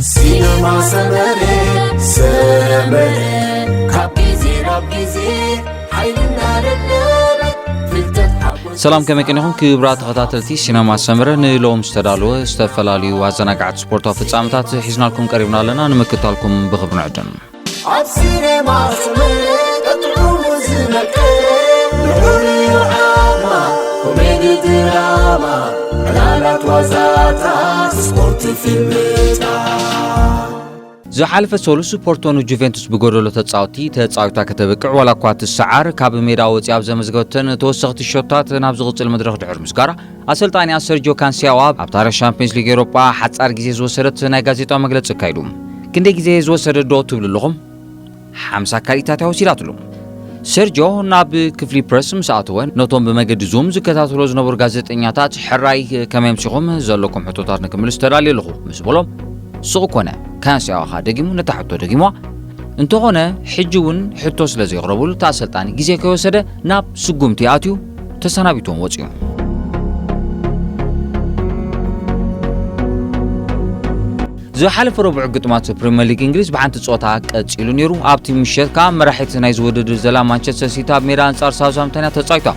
ሲነማ ሰመረ፣ ሰመረ፣ ካብ ግዜ ናብ ግዜ ሓይሊ እናደለበ፣ ፍልጠት ሓጎስ ሰላም፣ ከመይ ቀኒኹም ክቡራት ተኸታተልቲ ሲነማ ሰመረ? ንሎም ዝተዳለወ ዝተፈላለዩ ኣዘናጋዕቲ ስፖርታዊ ፍጻመታት ሒዝናልኩም ቀሪብና ኣለና። ንምክታልኩም ብኽብሪ ንዕድም። ኣብ ሲነማ ሰመረ ጥዑሙ ዝመቀ፣ ልዑል ዓማ፣ ኮሜዲ ድራማ፣ ዕላላት ዋዛታት፣ ስፖርት ፊልምታት። ዝሓለፈ ሰሉስ ፖርቶ ንጁቬንቱስ ብጎደሎ ተጻወቲ ተጻዊታ ከተብቅዕ ዋላ እኳ ትሰዓር፣ ካብ ሜዳ ወጺኣ ኣብ ዘመዝገበተን ተወሰኽቲ ሾታት ናብ ዝቕጽል መድረኽ ድሕሪ ምስጋራ፣ ኣሰልጣኒኣ ሰርጆ ካንሲያዋ ኣብ ታሪኽ ሻምፒዮንስ ሊግ ኤውሮጳ ሓጻር ግዜ ዝወሰደት ናይ ጋዜጣዊ መግለጺ ኣካይዱ። ክንደይ ግዜ ዝወሰደ ዶ ትብሉ ኣለኹም? ሓምሳ ካልኢታት እያ ወሲዳትሉ። ሰርጆ ናብ ክፍሊ ፕረስ ምስ ኣተወ፣ ነቶም ብመገዲ ዙም ዝከታተሎ ዝነበሩ ጋዜጠኛታት፣ ሕራይ ከመይ ኣምሲኹም? ዘለኩም ሕቶታት ንክምልስ ተዳልየ ኣለኹ ምስ በሎም፣ ስቕ ኮነ። ካንሲያዋ ኸኣ ደጊሙ ነታ ሕቶ ደጊምዋ። እንተኾነ፣ ሕጂ እውን ሕቶ ስለ ዘየቕረቡሉ፣ እቲ ኣሰልጣኒ ግዜ ከይወሰደ ናብ ስጉምቲ ኣትዩ ተሰናቢትዎም ወጺኡ። ዝሓለፈ ረቡዕ ግጥማት ፕሪምየር ሊግ እንግሊዝ ብሓንቲ ጸወታ ቀጺሉ ነይሩ። ኣብቲ ምሸት ከኣ መራሒት ናይዚ ውድድር ዘላ ማንቸስተር ሲቲ ኣብ ሜዳ ኣንጻር ሳውዝሃምፕተን እያ ተጻዊታ።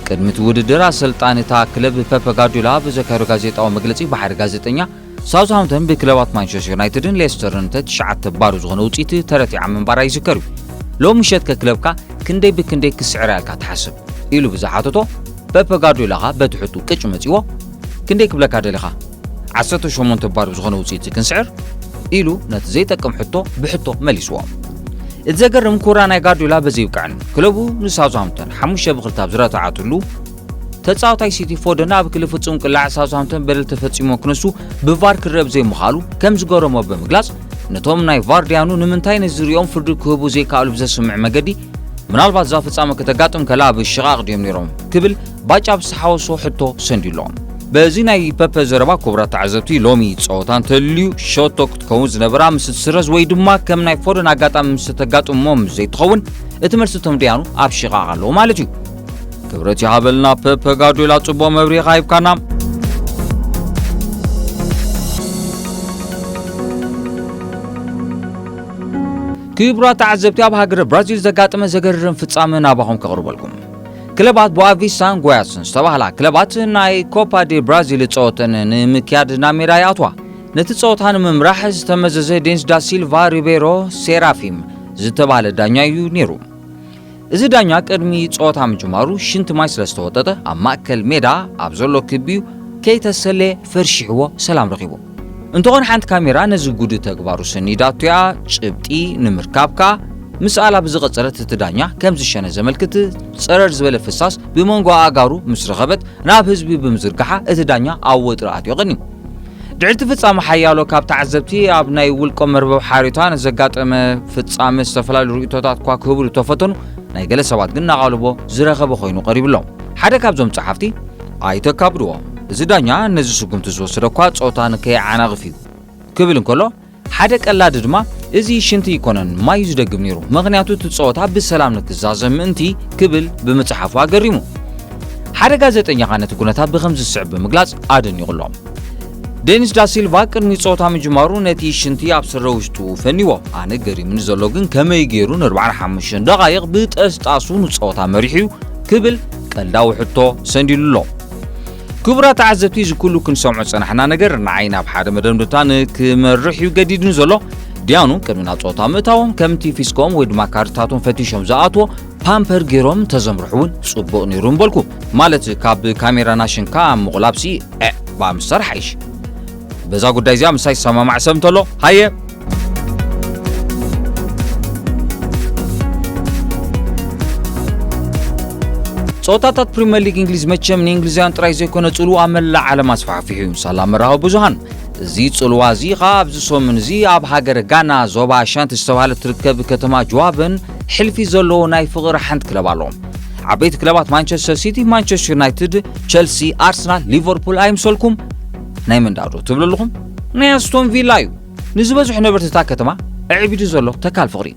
ቅድሚ እቲ ውድድር ኣሰልጣኒ እታ ክለብ ፔፕ ጋርዲዮላ ብዘካየዶ ጋዜጣዊ መግለጺ ብሓደ ጋዜጠኛ፣ ሳውዝሃምፕተን ብክለባት ማንቸስተር ዩናይትድን ሌስተርን ተሽዓተ ባዶ ዝኾነ ውጽኢት ተረቲዓ ምንባራ ይዝከር እዩ። ሎም ምሸት ከ ክለብካ ክንደይ ብክንደይ ክስዕራ ኢልካ ትሓስብ? ኢሉ ብዝሓተቶ፣ ፔፕ ጋርዲዮላ ኸኣ በቲ ሕቱ ቅጭ መጺዎ፣ ክንደይ ክብለካ ደሊኻ? ዓሰርተ ሸሞንተ ባዶ ዝኾነ ውጽኢት ክንስዕር? ኢሉ ነቲ ዘይጠቅም ሕቶ ብሕቶ መሊስዎ። እቲ ዘገርም ኩራ ናይ ጋርዲዮላ በዚ ይብቅዕን፣ ክለቡ ንሳውዝሃምፕተን ሓሙሽተ ብኽልተ ኣብ ዝረትዓትሉ፣ ተጻዋታይ ሲቲ ፎደን ኣብ ክሊ ፍጹም ቅላዕ ሳውዝሃምፕተን በደል ተፈጺሞ ክነሱ ብቫር ክረብ ዘይምኻሉ ከም ዝገረሞ ብምግላጽ፣ ነቶም ናይ ቫር ዳያኑ ንምንታይ ነዚ ሪኦም ፍርዲ ክህቡ ዘይከኣሉ ብዘስምዕ መገዲ፣ ምናልባት እዛ ፍጻመ ከተጋጥም ከላ ኣብ ሽቓቕ ድዮም ነይሮም ክብል ባጫ ብዝተሓወሶ ሕቶ ሰንዲሎም። በዚ ናይ ፐፐ ዘረባ ክቡራት ተዓዘብቲ፣ ሎሚ ጸወታ እንተልዩ ሸቶ ክትከውን ዝነበራ ምስ ትስረዝ ወይ ድማ ከም ናይ ፎደን ኣጋጣሚ ምስ ተጋጥሞ ምስ ዘይትኸውን፣ እቲ መልሲ እቶም ዳያኑ ኣብ ሽቓቕ ኣለዎ ማለት እዩ። ክብረት ይሃበልና ፔፕ ጋርዲዮላ፣ ጽቡቕ መብርሂ ሂብካና። ክቡራት ተዓዘብቲ፣ ኣብ ሃገረ ብራዚል ዘጋጠመ ዘገርም ፍጻመ ናባኹም ከቕርበልኩም። ክለባት ቦኣቪስታን ጎያስን ዝተባህላ ክለባት ናይ ኮፓ ዴ ብራዚል ጸወተን ንምክያድ ናብ ሜዳ ይኣትዋ። ነቲ ጸወታ ንምምራሕ ዝተመዘዘ ዴንስ ዳ ሲልቫ ሪቤሮ ሴራፊም ዝተባህለ ዳኛ እዩ ነይሩ። እዚ ዳኛ ቅድሚ ጸወታ ምጅማሩ ሽንቲ ማይ ስለ ዝተወጠጠ፣ ኣብ ማእከል ሜዳ ኣብ ዘሎ ክቢዩ ከይተሰለየ ፈርሺሕዎ ሰላም ረኺቡ። እንተኾነ ሓንቲ ካሜራ ነዚ ጉድ ተግባሩ ሰኒዳቶ እያ። ጭብጢ ንምርካብ ከኣ ምስኣላ ብዝቐጸለት እቲ ዳኛ ከም ዝሸነ ዘመልክት ጸረር ዝበለ ፍሳስ ብመንጎ ኣእጋሩ ምስ ረኸበት ናብ ህዝቢ ብምዝርጋሓ እቲ ዳኛ ኣብ ወጥሪ ኣትዩ ቀንዩ። ድሕሪ እቲ ፍጻመ ሓያሎ ካብ ተዓዘብቲ ኣብ ናይ ውልቆም መርበብ ሓበሬታ ንዘጋጠመ ፍጻመ ዝተፈላለዩ ርእይቶታት እኳ ክህብሉ ተፈተኑ፣ ናይ ገለ ሰባት ግን ኣቓልቦ ዝረኸበ ኮይኑ ቀሪብሎም። ሓደ ካብዞም ጸሓፍቲ ኣይተካብድዎ። እዚ ዳኛ ነዚ ስጉምቲ ዝወሰደ እኳ ጸወታ ንከይዓናቕፍ እዩ ክብል እንከሎ፣ ሓደ ቀላዲ ድማ እዚ ሽንቲ ኣይኮነን ማይ እዩ ዝደግም ነይሩ፣ ምኽንያቱ እቲ ጸወታ ብሰላም ንክዛዘም ምእንቲ ክብል ብምጽሓፉ ኣገሪሙ። ሓደ ጋዜጠኛ ኸኣ ነቲ ኩነታት ብኸምዚ ዝስዕብ ብምግላጽ ኣደኒቑሎም። ዴኒስ ዳሲልቫ ቅድሚ ጸወታ ምጅማሩ ነቲ ሽንቲ ኣብ ስረ ውሽጡ ፈንዎ። ኣነ ገሪሙኒ ዘሎ ግን ከመይ ገይሩ ንኣርባዓን ሓሙሽተን ደቓይቕ ብጠስጣሱ ንጸወታ መሪሑ እዩ ክብል ቀልዳዊ ሕቶ ሰንዲሉ ኣሎ። ክቡራት ተዓዘብቲ፣ እዚ ኩሉ ክንሰምዖ ዝጸናሕና ነገር ንዓይ ናብ ሓደ መደምደምታ ንክመርሕ እዩ ገዲዱኒ ዘሎ። ዲያኑ ቅድሚ ናብ ጸወታ ምእታዎም ከምቲ ፊስኮም ወይ ድማ ካርድታቶም ፈቲሾም ዝኣትዎ ፓምፐር ገይሮም ተዘምርሑ እውን ጽቡቕ ነይሩ ምበልኩ። ማለት ካብ ካሜራ ናሽንካ ምቑላብሲ ዒዕ ባምስተር ሓይሽ። በዛ ጉዳይ እዚኣ ምሳይ ዝሰማማዕ ሰብ እንተሎ ሃየ። ጸወታታት ፕሪምየር ሊግ እንግሊዝ መቸም ንእንግሊዛውያን ጥራይ ዘይኮነ ጽልኡ ኣብ መላእ ዓለም ኣስፋሕፊሑ እዩ። ሳላ መራኸቢ ብዙሃን እዚ ጽልዋ እዚ ኸኣ ኣብዚ ሰሙን እዚ ኣብ ሃገረ ጋና ዞባ ኣሻንቲ ዝተባህለት ትርከብ ከተማ ጅዋበን ሕልፊ ዘለዎ ናይ ፍቕሪ ሓንቲ ክለብ ኣሎ። ዓበይቲ ክለባት ማንቸስተር ሲቲ፣ ማንቸስተር ዩናይትድ፣ ቸልሲ፣ ኣርሰናል፣ ሊቨርፑል ኣይምሰልኩም? ናይ መን ደኣ ዶ ትብሉ ኣለኹም? ናይ ኣስቶን ቪላ እዩ። ንዝበዝሑ ነበርቲ እታ ከተማ ኣዕቢዱ ዘሎ ተካል ፍቕሪ።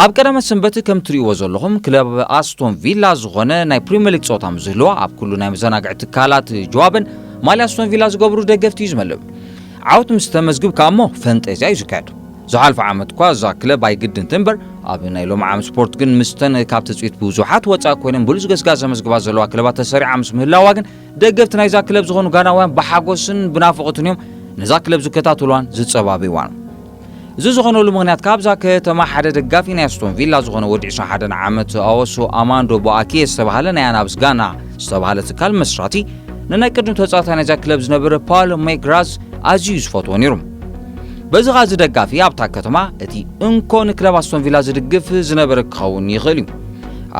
ኣብ ቀዳመ ሰንበት ከም ትርእይዎ ዘለኹም ክለብ ኣስቶን ቪላ ዝኾነ ናይ ፕሪምየር ሊግ ጸወታ ምስ ዝህልዋ ኣብ ኩሉ ናይ መዘናግዒ ትካላት ጅዋበን ማልያ ኣስቶን ቪላ ዝገብሩ ደገፍቲ እዩ ዝመልእ። ዓወት ምስ ተመዝግብ ከኣ እሞ ፈንጠዝያ እዩ ዝካየድ። ዝሓልፈ ዓመት እኳ እዛ ክለብ ኣይግድንትን እምበር፣ ኣብ ናይ ሎሚ ዓመት ስፖርት ግን ምስተን ካብ ትጽቢት ብዙሓት ወጻኢ ኮይነን ብሉጽ ገስጋስ ዘመዝግባ ዘለዋ ክለባት ተሰሪዓ ምስ ምህላዋ ግን፣ ደገፍቲ ናይዛ ክለብ ዝኾኑ ጋናውያን ብሓጎስን ብናፍቖትን እዮም ነዛ ክለብ ዝከታተልዋን ዝጸባብይዋን። እዚ ዝኾነሉ ምኽንያት፣ ካብዛ ከተማ ሓደ ደጋፊ ናይ ኣስቶን ቪላ ዝኾነ ወዲ ዕስራን ሓደን ዓመት ኣወሶ ኣማንዶ ቦኣኪ ዝተባህለ ናይ ኣናብስ ጋና ዝተባህለ ትካል መስራቲ፣ ንናይ ቅድም ተጻዋታይ ናይዛ ክለብ ዝነበረ ፓውሎ ሜግራዝ ኣዝዩ እዩ ዝፈትዎ ነይሩ። በዚ ኸኣ እዚ ደጋፊ ኣብታ ከተማ እቲ እንኮ ንክለብ ኣስቶን ቪላ ዝድግፍ ዝነበረ ክኸውን ይኽእል እዩ።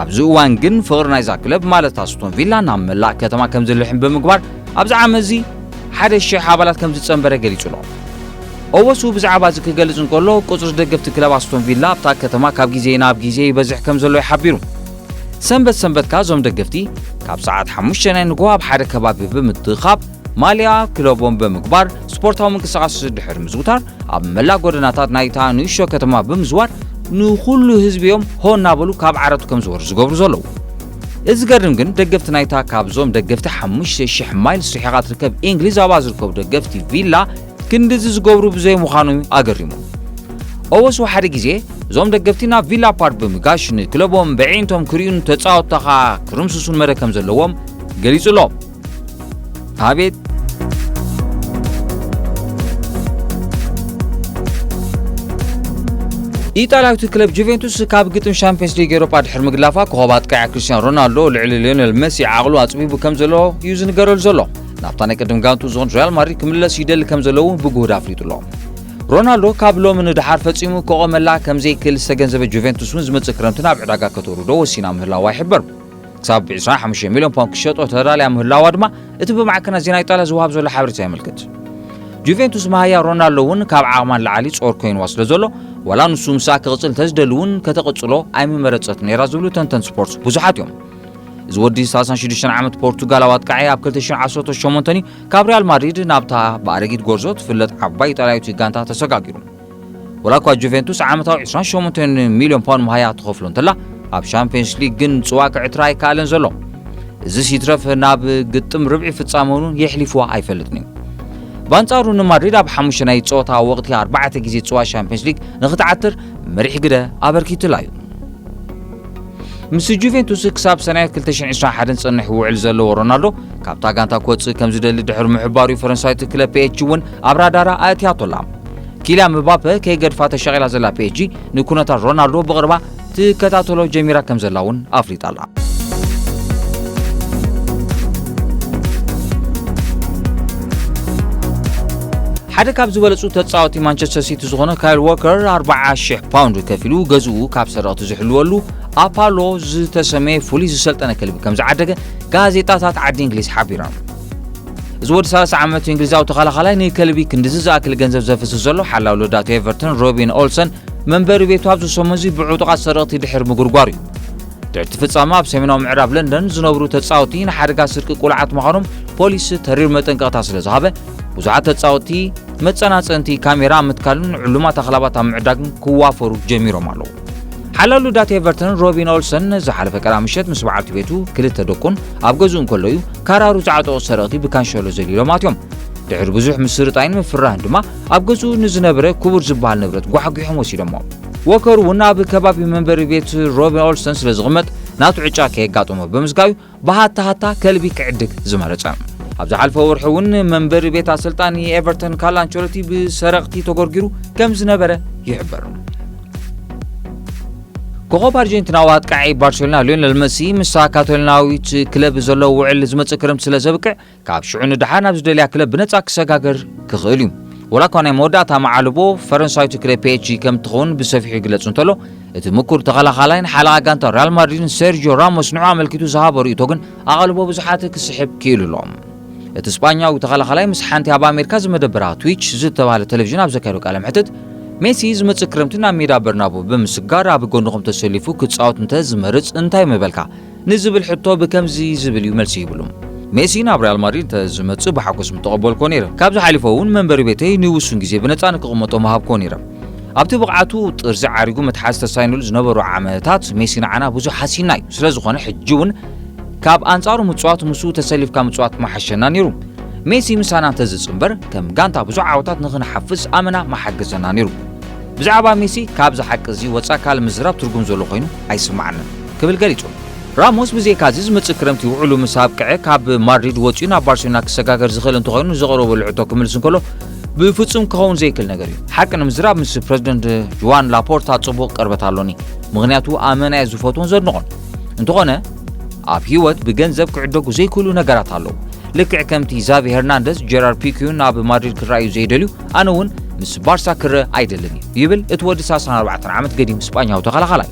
ኣብዚ እዋን ግን ፍቕሪ ናይዛ ክለብ፣ ማለት ኣስቶን ቪላ፣ ናብ መላእ ከተማ ከም ዝልሕም ብምግባር ኣብዚ ዓመት እዚ ሓደ ሽሕ ኣባላት ከም ዝጸንበረ ገሊጹ ኣሎ። ኦወሱ ብዛዕባ እዚ ክገልጽ እንከሎ፣ ቁጽሪ ደገፍቲ ክለብ ኣስቶን ቪላ ኣብታ ከተማ ካብ ግዜ ናብ ግዜ ይበዝሕ ከም ዘሎ እዩ ሓቢሩ። ሰንበት ሰንበት ከኣ እዞም ደገፍቲ ካብ ሰዓት ሓሙሽተ ናይ ንግሆ ኣብ ሓደ ከባቢ ብምትኻብ ማልያ ክለቦም ብምግባር ስፖርታዊ ምንቅስቓስ ድሕሪ ምዝውታር ኣብ መላእ ጎደናታት ናይታ ንእሽቶ ከተማ ብምዝዋር ንኹሉ ህዝቢ እዮም ሆ እናበሉ ካብ ዓራቱ ከም ዝወርዱ ዝገብሩ ዘለዉ። እዚ ገርም ግን ደገፍቲ ናይታ ካብዞም ደገፍቲ ሓሙሽተ ሽሕ ማይልስ ርሒቓ ትርከብ እንግሊዝ ኣብኣ ዝርከቡ ደገፍቲ ቪላ ክንድዚ ዝገብሩ ብዘይምዃኑ ኣገሪሙ። ኦወሱ ሓደ ግዜ እዞም ደገፍቲ ናብ ቪላ ፓርክ ብምጋሽ ንክለቦም ብዒንቶም ክርእዩን ተጻወትታ ኸኣ ክርምስሱን መደብ ከም ዘለዎም ገሊጹ ኣሎ። ኣቤት! ኢጣልያዊት ክለብ ጁቬንቱስ ካብ ግጥም ሻምፒየንስ ሊግ ኤውሮጳ ድሕሪ ምግላፋ፣ ኮኸብ ኣጥቃዒ ክርስቲያኖ ሮናልዶ ልዕሊ ሊዮኔል መሲ ዓቕሉ ኣጽቢቡ ከም ዘሎ እዩ ዝንገረሉ ዘሎ። ናብታ ናይ ቅድም ጋንቱ ዝኾን ሪያል ማድሪድ ክምለስ ይደሊ ከም ዘሎ እውን ብግሁድ ኣፍሊጡ ኣሎ። ሮናልዶ ካብ ሎሚ ንደሓር ፈጺሙ ክቖመላ ከም ዘይክእል ዝተገንዘበ ጁቬንቱስ እውን ዝመጽእ ክረምቲ ናብ ዕዳጋ ከተውርዶ ወሲና ምህላዋ ይሕበር። ክሳብ ዕስራን ሓሙሽተን ሚልዮን ፓውንድ ክሸጦ ተዳልያ ምህላዋ ድማ እቲ ብማዕከናት ዜና ኢጣልያ ዝወሃብ ዘሎ ሓበሬታ የመልክት። ጁቬንቱስ መሃያ ሮናልዶ እውን ካብ ዓቕማ ንላዕሊ ጾር ኮይንዋ ስለ ዘሎ፣ ዋላ ንሱ ምስኣ ክቕጽል እንተዝደሊ እውን ከተቕጽሎ ኣይምመረጸት ነይራ ዝብሉ ተንተን ስፖርት ብዙሓት እዮም። እዚ ወዲ ሰላሳን ሽዱሽተን ዓመት ፖርቱጋላዊ ኣጥቃዒ ኣብ ክልተ ሽሕን ዓሰርተ ሸሞንተን እዩ ካብ ሪያል ማድሪድ ናብታ ብኣረጊት ጎርዞ ትፍለጥ ዓባይ ኢጣልያዊት ጋንታ ተሰጋጊሩ። ወላ እኳ ጁቬንቱስ ዓመታዊ ዕስራን ሸሞንተን ሚልዮን ፓውንድ መሃያ ትኸፍሎ እንተላ፣ ኣብ ሻምፒየንስ ሊግ ግን ጽዋ ክዕትራ ኣይከኣለን ዘሎ። እዚ ሲትረፍ ናብ ግጥም ርብዒ ፍጻመ እውን የሕሊፍዋ ኣይፈልጥን እዩ። ብኣንጻሩ ንማድሪድ ኣብ ሓሙሽተ ናይ ጸወታ ወቕቲ ኣርባዕተ ግዜ ጽዋ ሻምፒየንስ ሊግ ንኽትዓትር መሪሕ ግደ ኣበርኪትላ እዩ። ምስ ጁቬንቱስ ክሳብ ሰነ ክልተ ሽሕን ዕስራን ሓደን ዝጸንሕ ውዕል ዘለዎ ሮናልዶ፣ ካብታ ጋንታ ክወጽእ ከም ዝደሊ ድሕሪ ምሕባሩ፣ ፈረንሳዊት ክለብ ፒ ኤስ ጂ እውን ኣብ ራዳራ ኣእትያቶ ኣላ። ኪልያን ምባፐ ከይገድፋ ተሻቒላ ዘላ ፒ ኤስ ጂ፣ ንኩነታት ሮናልዶ ብቕርባ ትከታተሎ ጀሚራ ከም ዘላ እውን ኣፍሊጣ ኣላ። ሓደ ካብ ዝበለጹ ተጻወቲ ማንቸስተር ሲቲ ዝኾነ ካይል ዎከር ኣርብዓ ሽሕ ፓውንድ ከፊሉ ገዝኡ ካብ ሰረቕቲ ዝሕልወሉ ኣፓሎ ዝተሰመየ ፍሉይ ዝሰልጠነ ከልቢ ከም ዝዓደገ ጋዜጣታት ዓዲ እንግሊዝ ሓቢረን። እዚ ወዲ ሰላሳ ዓመት እንግሊዛዊ ተኸላኻላይ ንከልቢ ክንድዚ ዝኣክል ገንዘብ ዘፍስስ ዘሎ ሓላው ልዳት ኤቨርተን ሮቢን ኦልሰን መንበሪ ቤቱ ኣብዚ ሰሙን እዚ ብዕጡቓት ሰረቕቲ ድሕሪ ምጉርጓር እዩ። ድሕሪ እቲ ፍጻመ ኣብ ሰሜናዊ ምዕራብ ለንደን ዝነብሩ ተጻወቲ ንሓደጋ ስርቂ ቁልዓት ምዃኖም ፖሊስ ተሪር መጠንቀቕታ ስለ ዝሃበ፣ ብዙሓት ተጻወቲ መጸናጸንቲ ካሜራ ኣብ ምትካልን ዕሉማት ኣኽላባት ኣብ ምዕዳግን ክዋፈሩ ጀሚሮም ኣለዉ። ሓላሉ ዳት ኤቨርተን ሮቢን ኦልሰን ዝሓለፈ ቀዳም ምሸት ምስ በዓልቲ ቤቱ ክልተ ደቁን ኣብ ገዝኡ እንከሎ እዩ ካራሩ ዝዓጠቑ ሰረቕቲ ብካንሸሎ ዘሊሎም ኣትዮም። ድሕሪ ብዙሕ ምስርጣይን ምፍርራህን ድማ ኣብ ገዝኡ ንዝነበረ ክቡር ዝበሃል ንብረት ጓሕጒሖም ወሲዶሞ። ወከር እውን ኣብ ከባቢ መንበሪ ቤት ሮቢን ኦልሰን ስለ ዝቕመጥ ናቱ ዕጫ ከየጋጠሞ ብምስጋዩ ብሃታ ሃታ ከልቢ ክዕድግ ዝመረጸ። ኣብ ዝሓለፈ ወርሒ እውን መንበሪ ቤት ኣሰልጣኒ ኤቨርተን ካርሎ ኣንቸሎቲ ብሰረቕቲ ተጎርጊሩ ከም ዝነበረ ይሕበር። ኮኸብ ኣርጀንቲናዊ ኣጥቃዒ ባርሴሎና ሊዮኔል መሲ ምስታ ካታሎናዊት ክለብ ዘለዎ ውዕል ዝመጽእ ክረምቲ ስለ ዘብቅዕ ካብ ሽዑ ንደሓር ናብ ዝደልያ ክለብ ብነጻ ክሰጋገር ክኽእል እዩ። ወላ እኳ ናይ መወዳእታ መዓልቦ ፈረንሳዊት ክለብ ፒ ኤስ ጂ ከም ትኸውን ብሰፊሑ ይግለጽ እንተሎ፣ እቲ ምኩር ተኸላኻላይ ንሓለቓ ጋንታ ሪያል ማድሪድን ሴርጂዮ ራሞስ ንዑ ኣመልኪቱ ዝሃቦ ርእይቶ ግን ኣቓልቦ ብዙሓት ክስሕብ ክኢሉ ኣሎ። እቲ ስጳኛዊ ተኸላኻላይ ምስ ሓንቲ ኣብ ኣሜሪካ ዝመደበራ ትዊች ዝተባህለ ቴሌቪዥን ኣብ ዘካየዶ ቃለ መሕትት፣ ሜሲ ዝመጽእ ክረምቲ ናብ ሜዳ በርናቡ ብምስጋር ኣብ ጎንኹም ተሰሊፉ ክጻወት እንተ ዝመርጽ እንታይ ምበልካ? ንዝብል ሕቶ ብከምዚ ዝብል እዩ መልሲ ይብሉ። ሜሲ ናብ ሪያል ማድሪድ እንተ ዝመጽእ ብሓጎስ ምተቐበልኮ ነይረ። ካብዚ ሓሊፈ እውን መንበሪ ቤተይ ንውሱን ግዜ ብነጻ ንክቕመጦ ምሃብኮ ነይረ። ኣብቲ ብቕዓቱ ጥርዚ ዓሪጉ መትሓዚ ተሳይኑሉ ዝነበሩ ዓመታት ሜሲ ንዓና ብዙሕ ሃሲና እዩ። ስለ ዝኾነ ሕጂ እውን ካብ ኣንጻሩ ምጽዋት ምስኡ ተሰሊፍካ ምጽዋት ምሓሸና ነይሩ። ሜሲ ምሳና እንተዝጽንበር፣ ከም ጋንታ ብዙሕ ዓወታት ንኽንሓፍስ ኣመና መሓገዘና ነይሩ። ብዛዕባ ሜሲ ካብዚ ሓቂ እዚ ወጻእ ካልእ ምዝራብ ትርጉም ዘሎ ኮይኑ ኣይስምዓንን ክብል ገሊጹ። ራሞስ ብዘይካዚ ዝመጽእ ክረምቲ ውዕሉ ምስ ኣብቅዐ ካብ ማድሪድ ወጺኡ ናብ ባርሴሎና ክሰጋገር ዝኽእል እንተኾይኑ ንዘቕረበሉ ሕቶ ክምልስ እንከሎ፣ ብፍጹም ክኸውን ዘይክእል ነገር እዩ። ሓቂ ንምዝራብ ምስ ፕረዚደንት ጁዋን ላፖርታ ጽቡቕ ቅርበት ኣሎኒ፣ ምኽንያቱ ኣመና እየ ዝፈትዎን ዘድንቖን። እንተኾነ ኣብ ህይወት ብገንዘብ ክዕደጉ ዘይክእሉ ነገራት ኣለዉ። ልክዕ ከምቲ ዛቪ ሄርናንደዝ፣ ጀራርድ ፒኩን ኣብ ማድሪድ ክረኣዩ ዘይደልዩ፣ ኣነ እውን ምስ ባርሳ ክረአ ኣይደልን እዩ ይብል እቲ ወዲ ሰላሳን ኣርባዕተን ዓመት ገዲም ስጳኛዊ ተኸላኻላይ።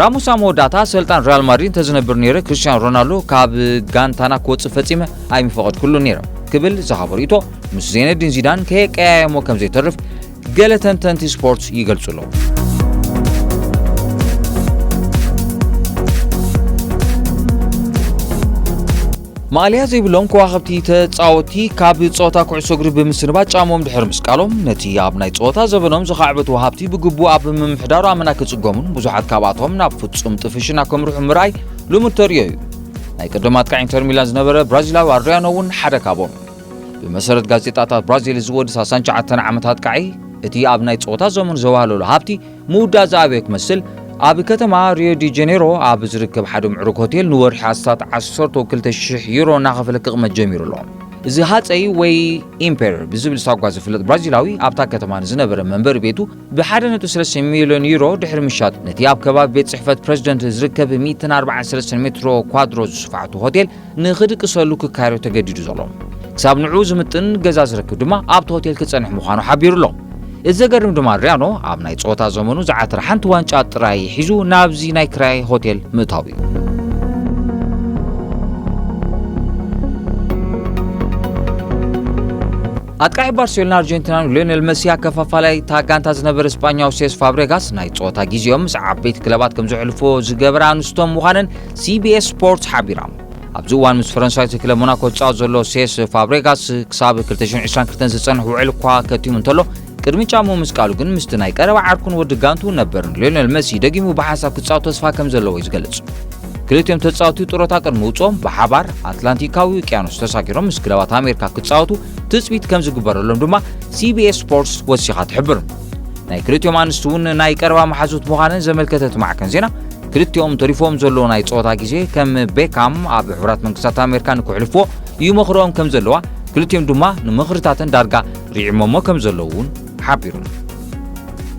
ራሞስ ኣብ መወዳእታ ኣሰልጣን ሪያል ማድሪድ እንተዝነብር ነይረ፣ ክርስቲያኖ ሮናልዶ ካብ ጋንታና ክወጽእ ፈጺመ ኣይምፈቐድኩሉን ነይረ ክብል ዝሃቦ ርእይቶ ምስ ዜነዲን ዚዳን ከየቀያየሞ ከም ዘይተርፍ ገለ ተንተንቲ ስፖርት ይገልጹ ኣለዉ። ማእለያ ዘይብሎም ከዋኽብቲ ተጻወትቲ ካብ ጸወታ ኩዕሶ እግሪ ብምስንባት ጫምኦም ድሕሪ ምስቃሎም፣ ነቲ ኣብ ናይ ጸወታ ዘበኖም ዘኻዕበትዎ ሃብቲ ብግቡእ ኣብ ምምሕዳሩ ኣመና ክጽገሙን ብዙሓት ካብኣቶም ናብ ፍጹም ጥፍሽና ከምርሑ ምርኣይ ልሙድ ተርእዮ እዩ። ናይ ቀደም ኣጥቃዒ ኢንተር ሚላን ዝነበረ ብራዚላዊ ኣድሪያኖ እውን ሓደ ካብኦም እዩ። ብመሰረት ጋዜጣታት ብራዚል፣ እዚ ወዲ ሰላሳን ትሽዓተን ዓመት ኣጥቃዒ እቲ ኣብ ናይ ጸወታ ዘመኑ ዘዋህለሎ ሃብቲ ምውዳእ ዝኣበዮ ክመስል፣ ኣብ ከተማ ሪዮ ዲ ጀኔሮ ኣብ ዝርከብ ሓደ ምዕሩግ ሆቴል ንወርሒ ኣስታት ዓሰርተ ክልተ ሽሕ ዩሮ እናኸፈለ ክቕመጥ ጀሚሩ ኣሎ። እዚ ሃጸይ ወይ ኢምፔረር ብዝብል ሳጓ ዝፍለጥ ብራዚላዊ፣ ኣብታ ከተማ ንዝነበረ መንበሪ ቤቱ ብሓደ ነጥቢ ሰለስተ ሚልዮን ዩሮ ድሕሪ ምሻጥ፣ ነቲ ኣብ ከባቢ ቤት ጽሕፈት ፕረዚደንት ዝርከብ ሚእትን ኣርባዓን ሰለስተን ሜትሮ ኳድሮ ዝስፍሓቱ ሆቴል ንኽድቅሰሉ ክካረዮ ተገዲዱ ዘሎ። ክሳብ ንዕኡ ዝምጥን ገዛ ዝረክብ ድማ ኣብቲ ሆቴል ክጸንሕ ምዃኑ ሓቢሩ ኣሎ። እዚ ዘገርም ድማ፣ ኣድሪያኖ ኣብ ናይ ጸወታ ዘመኑ ዝዓተረ ሓንቲ ዋንጫ ጥራይ ሒዙ ናብዚ ናይ ክራይ ሆቴል ምእታው እዩ። ኣጥቃዒ ባርሴሎና ኣርጀንቲናን ሊዮኔል መሲ፣ ኣከፋፋላይ እታ ጋንታ ዝነበረ ስጳኛዊ ሴስ ፋብሬጋስ፣ ናይ ጸወታ ግዜኦም ምስ ዓበይቲ ክለባት ከም ዘሕልፎ ዝገበራ ኣንስቶም ምዃነን ሲቢኤስ ስፖርትስ ሓቢራ። ኣብዚ እዋን ምስ ፈረንሳዊት ክለብ ሞናኮ ዝጻወት ዘሎ ሴስ ፋብሬጋስ፣ ክሳብ ክልተ ሽሕን ዕስራን ክልተን ዝጸንሕ ውዕል እኳ ከቲሙ እንተሎ፣ ቅድሚ ጫምኡ ምስቃሉ ግን ምስቲ ናይ ቀረባ ዓርኩን ወዲ ጋንቱ ነበርን ሊዮኔል መሲ ደጊሙ ብሓንሳብ ክጻወት ተስፋ ከም ዘለዎ እዩ ዝገልጽ። ክልቲኦም ተጻወትቲ ጡረታ ቅድሚ ውጽኦም ብሓባር ኣትላንቲካዊ ውቅያኖስ ተሳጊሮም ምስ ክለባት ኣሜሪካ ክጻወቱ ትጽቢት ከም ዝግበረሎም ድማ ሲቢኤስ ስፖርትስ ወሲኻ ትሕብር። ናይ ክልቲኦም ኣንስቲ እውን ናይ ቀረባ መሓዙት ምዃነን ዘመልከተ እቲ ማዕከን ዜና፣ ክልቲኦም ተሪፎም ዘለዉ ናይ ጸወታ ግዜ ከም ቤካም ኣብ ሕቡራት መንግስታት ኣሜሪካ ንክሕልፍዎ ይመኽርኦም ከም ዘለዋ፣ ክልቲኦም ድማ ንምኽርታተን ዳርጋ ርዒሞሞ ከም ዘለዉ እውን ሓቢሩ።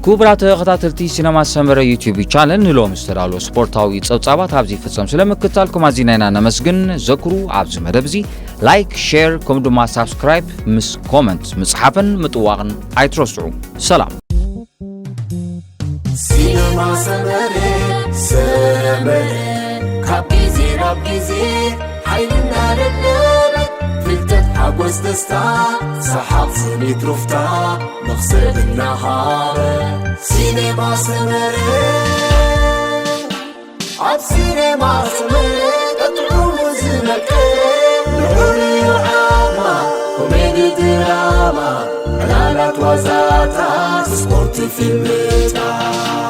ክቡራት ተኸታተልቲ ሲነማ ሰመረ ዩቲዩብ ቻነል፣ ንሎሚ ዝተዳለወ ስፖርታዊ ጸብጻባት ኣብዚ ይፍጸም። ስለ ምክትታልኩም ኣዚና ኢና ነመስግን። ዘክሩ፣ ኣብዚ መደብ እዚ ላይክ፣ ሼር፣ ከምኡ ድማ ሳብስክራይብ ምስ ኮመንት ምጽሓፍን ምጥዋቕን ኣይትረስዑ። ሰላም። ሲነማ ሰመረ፣ ሰመረ፣ ካብ ግዜ ናብ ግዜ ሓይልና ለብለበ፣ ፍልጠት፣ ሓጎስ፣ ደስታ፣ ሰሓቕ፣ ስኒት፣ ሩፍታ፣ መኽሰብ እናሃበ። ሲኔማ ሰመረ፣ ኣብ ሲኔማ ሰመረ፣ ቀጥዑ ዝመቀረ፣ ልዑል እዩ ዓቕማ፣ ኮሜዲ፣ ድራማ፣ ዕላላት፣ ዋዛታት፣ ስፖርት፣ ፊልምታት።